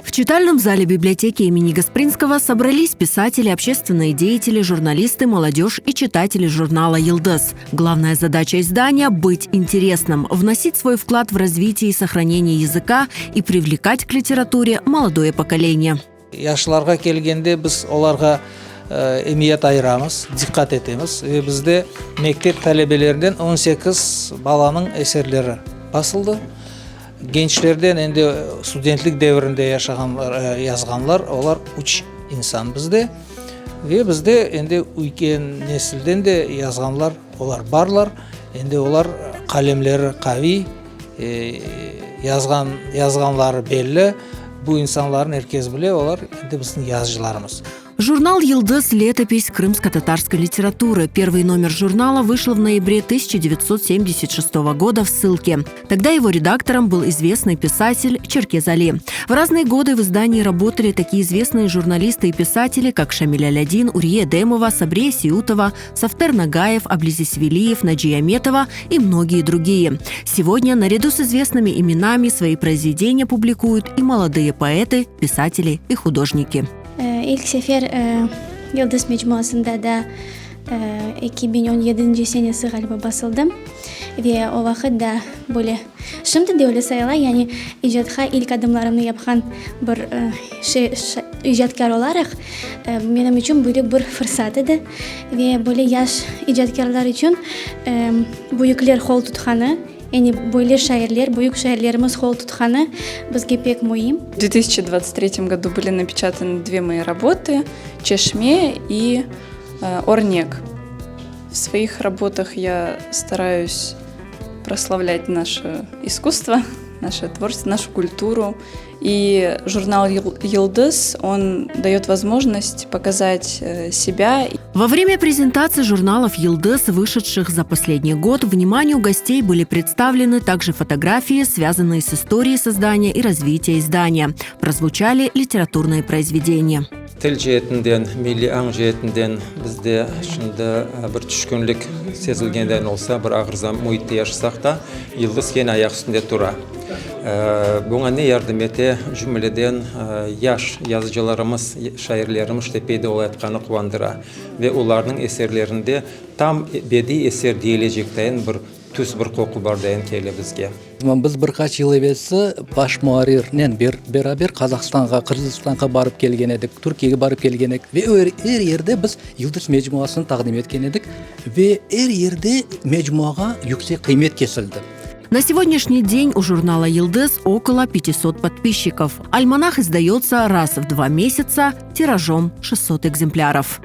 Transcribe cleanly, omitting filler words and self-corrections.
В читальном зале библиотеки имени Гаспринского собрались писатели, общественные деятели, журналисты, молодежь и читатели журнала «Йылдыз». Главная задача издания – быть интересным, вносить свой вклад в развитие и сохранение языка и привлекать к литературе молодое поколение. Yaşlarğa kelgende biz olarğa emiyet ayıramız, diqqat etemiz ve bizde mektep talebelerinden 18 balanıñ eserleri basıldı. Gençlerden endi studentlik devirinde yaşağanlar, yazğanlar, olar üç insan bizde. Ve bizde endi üyken nesilden de yazğanlar, olar barlar. Endi olar qalemleri qaviy, yazğan, yazğanları belli. Bu insanlarnı er kes bile, olar endi bizim yazıcılarımız. Журнал «Йылдыз. Летопись крымско-татарской литературы». Первый номер журнала вышел в ноябре 1976 года в ссылке. Тогда его редактором был известный писатель Черкез Али. В разные годы в издании работали такие известные журналисты и писатели, как Шамиль Алядин, Урье Эдемова, Сабрие Сеутова, Сафтер Нагаев, Аблязиз Велиев, Наджия Аметова и многие другие. Сегодня наряду с известными именами свои произведения публикуют и молодые поэты, писатели и художники. İlk sefer Yıldız mecmuasında da 2017 senesi ğaliba basıldım ve o vaqıt da böyle, şimdi de öyle sayıla, yani icatqa ilk adımlarımnı yapqan bir icatkâr olaraq menim içün büyük bir fırsat edi ve böyle yaş icatkârlar içün büyükler qol tutqanı, Yani böyle şairler, büyük şairlerimiz qol tutqanı bizge pek müim. В 2023 году были напечатаны две мои работы «Чешме» и «Орнек». В своих работах я стараюсь прославлять наше искусство, наше творчество, нашу культуру. И журнал «Йылдыз», он дает возможность показать себя. Во время презентации журналов «Йылдыз», вышедших за последний год, вниманию гостей были представлены также фотографии, связанные с историей создания и развития издания. Прозвучали литературные произведения. Til ceetinden, milliy añ ceetinden bizde şimdi bir tüşkünlik sezilgendeyin olsa, bir ağır müitte yaşasaq da, Yıldız kene ayaq üstünde tura. Buña ne yardım ete? Cümleden, yaş yazıcılarımız, şairlerimiz işte peyda olayatqanı quvandıra ve olarnıñ eserlerinde tam bediiy eser deyilecektayin bir tüs, bir qoqu bardayın kele bizge. Biz bir qaç yıl evelsi baş muarrirnen beraber Qazahstanğa, Qırğızistanğa barıp kelgen edik, Türkiyege barıp kelgen edik ve er yerde biz Yıldız mecmuasını taqdim etken edik ve er yerde mecmuağa yüksek qıymet kesildi. На сегодняшний день у журнала «Йылдыз» около 500 подписчиков. Альманах издается раз в 2 месяца тиражом 600 экземпляров.